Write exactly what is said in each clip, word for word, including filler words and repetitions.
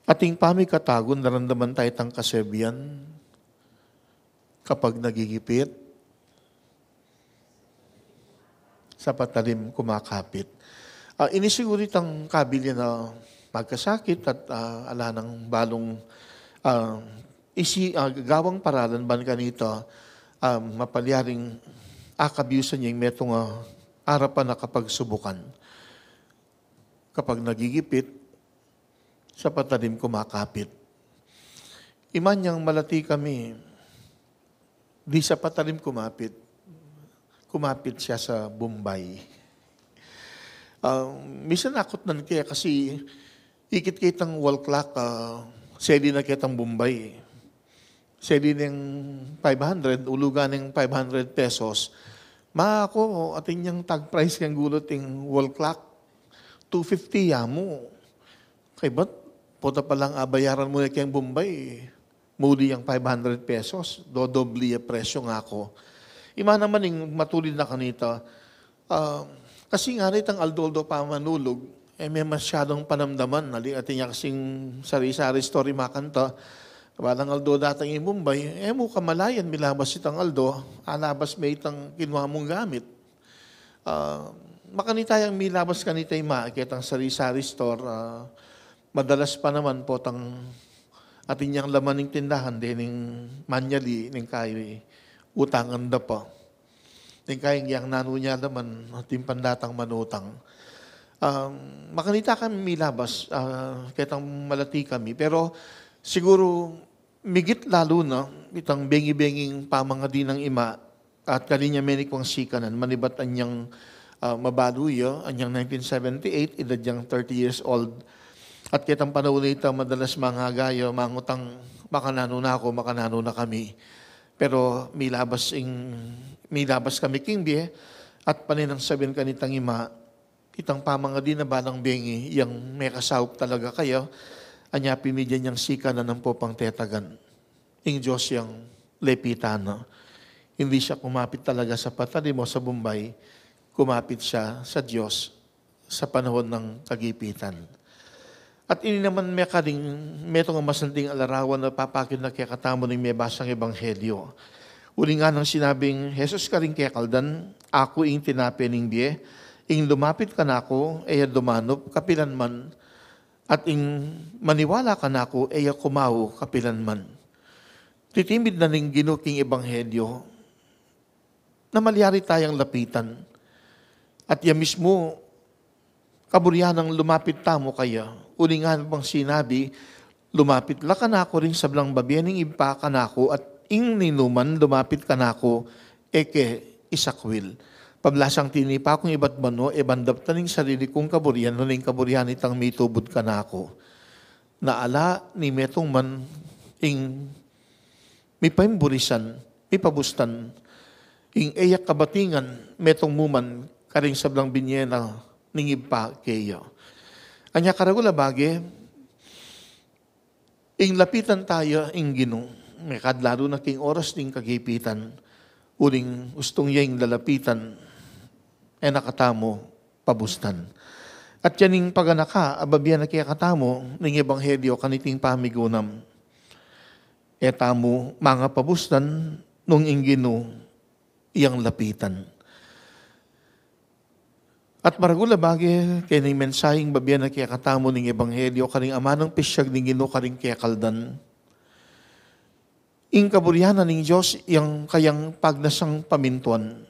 Ating pamikatagun, naramdaman tayo tang kasebian kapag nagigipit, sa patalim kumakapit. Ah, ini siguru itang kabilya na magkasakit at, ah, ala nang balung, ah, isi, ah, gawang paralan ban kanita, ah, mapalyaring akabiusan ya ing metung a arapan a kapagsubukan. Kapag nagigipit, sa patalim kumakapit. Iman yang malati kami, di sa patalim kumapit, kumapit siya sa Bombay. Ah, misan akutnan ke kasi ikit ke itang wall clock, ah, seli na ke itang Bombay. Seli neng five hundred, ulugan neng five hundred pesos. Ma, aku, atin yang tag price keng gulut ing wall clock, two fifty ya mu. Kaybat, pota pa lang abayaran mu na keng Bombay, muli yang five hundred pesos, dodobli ya presyu, ngaku. Ima naman ing matulid na kanita, ah, kasi ngana itang aldo-aldo pamanulug, e me masyadung panamdaman, ali, atin ya kasing sari-sari store makanta, balang aldo datang ing Bombay, e mu kamalayan, milabas itang aldo, alabas me itang kinua mung gamit. Ah, makanita yang milabas kanita ima, ketang sari-sari store, ah, madalas pa naman potang atin yang laman ning tindahan, dening manyali, ning kay utangan da pa. Ning kay yang nanu nya laman, atin pa datang manutang. Ah, makanita kami milabas, ah, ketang malati kami. Pero siguru migit lalu na itang bengi-benging pamangadi nang ima, at kaninya menikwang sikanan, manibat anyang, ah, mabalu ya, anyang nineteen seventy-eight, edad yang thirty years old. At ketang panaun a ita, madalas mangaga ya, mangutang, makananu na aku, makananu na kami. Pero milabas ing, milabas kami king bie, at pane nang sabyan kanitang ima, itang pamangadi na balang bengi, yang mekasaup talaga kaya, anya pimigyan yang sikanan ampo pang tetagan. Ing Dios yang lepitan na. Hindi siya kumapit talaga sa patalim o sa Bombay, kumapit siya sa Dios sa panahon ng kagipitan. At ini naman mekaring metung a masanting a larawan a papakit na kekatamu ning mebasang ebanghelyo. Uling nganang sinabing Jesus karing kekaldan, "Aku ing tinape ning bie, ing lumapit kanaku, e ya dumanup kapilanman, at ing maniwala kanaku, e ya kumau kapilanman." Titimid na ning Ginu king ebanghelyo na malyari tayang lapitan. At ya mismu, kaburian nang lumapit tamu kaya. Uling nganang sinabi, "Lumapit la kanaku ring sablang babie ning Ibpa kanaku, at ing ninuman lumapit kanaku, e ke isakwil." Pablasang tinipa kung ibat bano, e ban daptan ing sarili kung kaburian, nune ing kaburian nitang mitubud kanaku. Na ala ning metung man ing mipaimburisan, mipabustan, ing e ya kabatingan metung mu man karing sablang binie na ning Ibpa keya. Anya karagul a bage, ing lapitan taya ing Ginu, mekad lalu na king oras ning kagipitan, uling ustung ya ing lalapitan, e na katamu pabustan. At yan ing paganaka a babie na kekatamu ning ebanghelyo kaniting pamigunam. E tamu mangapabustan nung ing Ginu yang lapitan. At maragul a bage, keni ing mensaheng babie na kekatamu ning ebanghelyo karing amanang pisyag ning Ginu karing kekaldan. Ing kaburian na ning Dios yang kayang pagnasang pamintuan.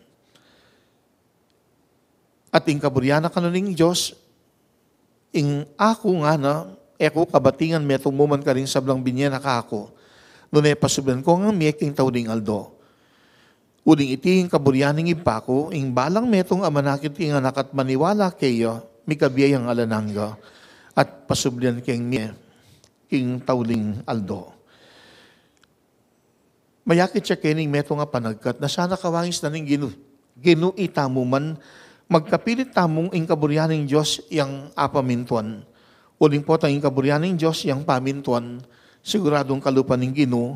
At ing kaburian na kanu ning Dios, ing aku ngana, e ku kabatingan metung mu man karing sablang binie na kaku. Nune pasublan ku ngan mie king tauling aldo. Uling iti ing kaburian ning Ibpa ku, ing balang metung a manakit king anak at maniwala keya, mikabie yang alang angga, at pasublan keng mie king tauling aldo. Mayakit ya keni ing metung a panagkat na sana kawangis na ning Ginu, Ginu itamu man, magkapilit tamung ing kaburian ning Dios yang apamintuan. Uling potang ing kaburian ning Dios yang pamintuan, siguradung kalupa ning Ginu,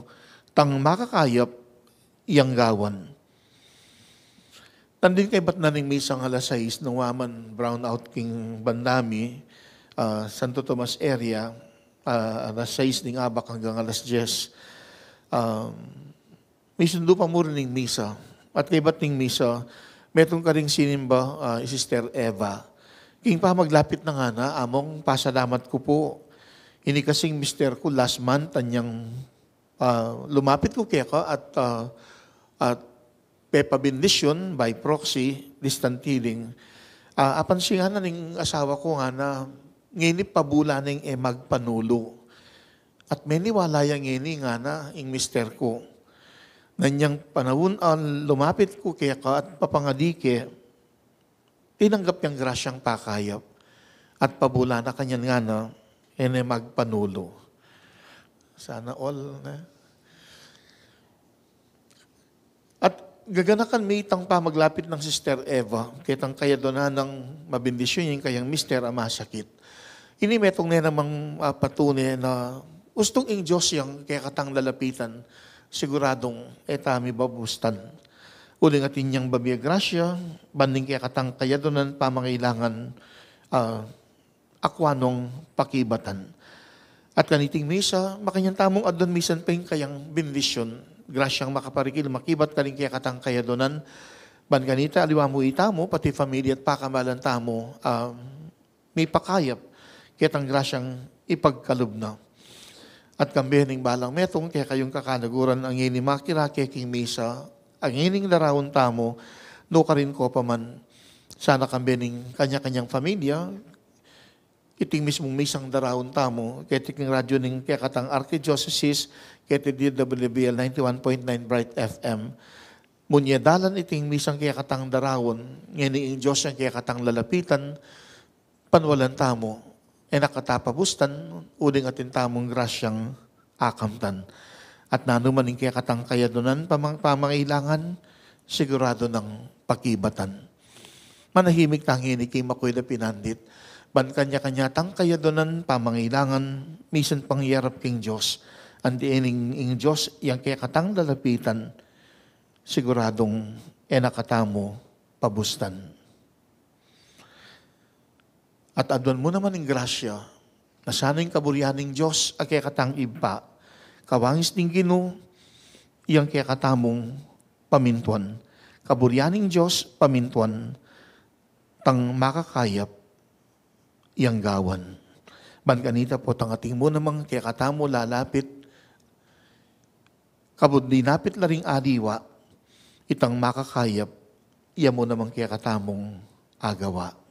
tang makakayap yang gawan. Nandin kaybat na ning misang alas sais nung wa man brownout king banda mi, ah, Santo Tomas area, ah, alas sais ding abak anggang alas diyes. Um, misundu pa mu rin ing misa. At kaybat ning misa, metung karing sinimba, ah, i Sister Eva. King pamaglapit na ngana, among pasalamat ku pu. Ini kasing mister ku last month, anyang, ah, lumapit ku keka at, ah, at pepabendisyon by proxy, distant healing. Ah, apansin ngana ning asawa ku ngana, ngeni pabula neng e magpanulu. At meniwala ya ngeni ngana ing mister ku. Nanyang panaun a lumapit ku keka at papangadi ke, tinanggap yang grasyang pakayap. At pabula na kanyan ngana, e ne magpanulu. Sana all, ne? At gaganakan mi itang pamaglapit nang Sister Eva, ketang kayadunan nang mabendisyon ing kayang mister a masakit. Ini metung ne namang, ah, patune na ustung ing Dios yang kekatang lalapitan, siguradung e ta mibabustan. Uling atin yang babie grasya, ban ning kekatang kayadunan pamangailangan, ah, akua nong pakibatan. At kaniting misa, makanyan tamung aduan misan pa ing kayang bendisyon, grasyang makaparikil, makibat karing kekatang kayadunan, ban kanita, aliwa mu itamu, pati familia at pakamalan tamu, ah, mipakayap, ketang grasyang ipagkalub na. At kambe ning balang metung, kekayung kakanaguran, a ngeni makirake king misa, a ngening daraun tamu, nukarin ko pa man, sana kambe ning kanya-kanyang familia, iting mismung misang daraun tamu, keti king radyo ning kekatang Archdiocese, keti D W B L ninety-one point nine Bright F M. Munye dalan iting misang kekatang daraun, ngeni ing Dios yang kekatang lalapitan, panwalan tamu, e na kata pabustan, uling atin tamung grasyang akamtan. At nanu man ing kekatang kayadunan pamang-, pamangailangan, sigurado nang pakibatan. Manahimik ta ngeni king makuid a pinandit, ban kanya-kanya tang kayadunan pamangailangan, misan pang yarap king Dios, anti ing, ing Dios yang kekatang lalapitan, siguradung e na katamu pabustan. At aduan mu naman ing grasya, na sana ing kaburian ning Dios a kekatang Ibpa, kawangis ning Ginu, yang kekatamung pamintuan. Kaburian ning Dios pamintuan, tang makakayap yang gawan. Ban kanita potang atin mu namang kekatamu lalapit, kabud dinapit la ring aliwa, itang makakayap, iya mu namang kekatamung agawa.